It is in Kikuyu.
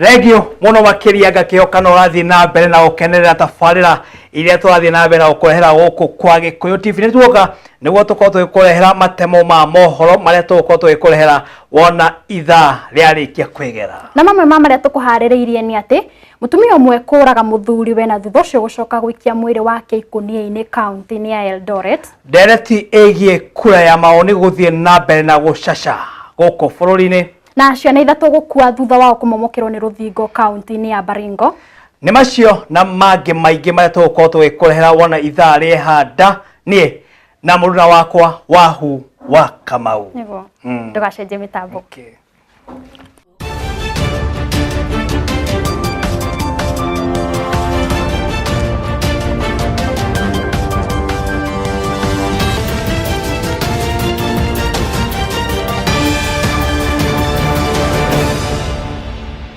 Thengio mũno makĩria, ngakĩhoka no ũrathiĩ na mbere na gũkenerera tabarĩra iria tũrathiĩ na mbere na gũkũrehera gũkũ kwa Gĩkũyũ TV. Nĩ tuoka nĩguo tũkorwo tũgĩkũrehera matemo ma mohoro marĩa tũgũkorwo tũgĩkũrehera wona ithaa rĩarĩkia kwĩgera. Na mamwe ma marĩa tũkũharĩrĩirie nĩ atĩ mũtumia ũmwe kũraga mũthuriwe na thutha ũcio gũcoka gũikia mwĩrĩ wake ikũnia-inĩ kaunti-inĩ ya Eldoret. Ndereti ĩgiĩ kura ya mawoni gũthiĩ na mbere na gũcaca gũkũ bũrũri-inĩ. Na ciana ithatũ gũkua thutha wao kũmomokerwo nĩ rũthingo kaunti-inĩ ya Baringo. Nĩ macio na mangĩ maingĩ marĩa tũgũkorwo tũgĩkũrehera wona ithaa rĩehanda, niĩ na mũruna wakwa Wahu wa Kamau. Nĩguo, ndũgacenjie mĩtambo. Okay.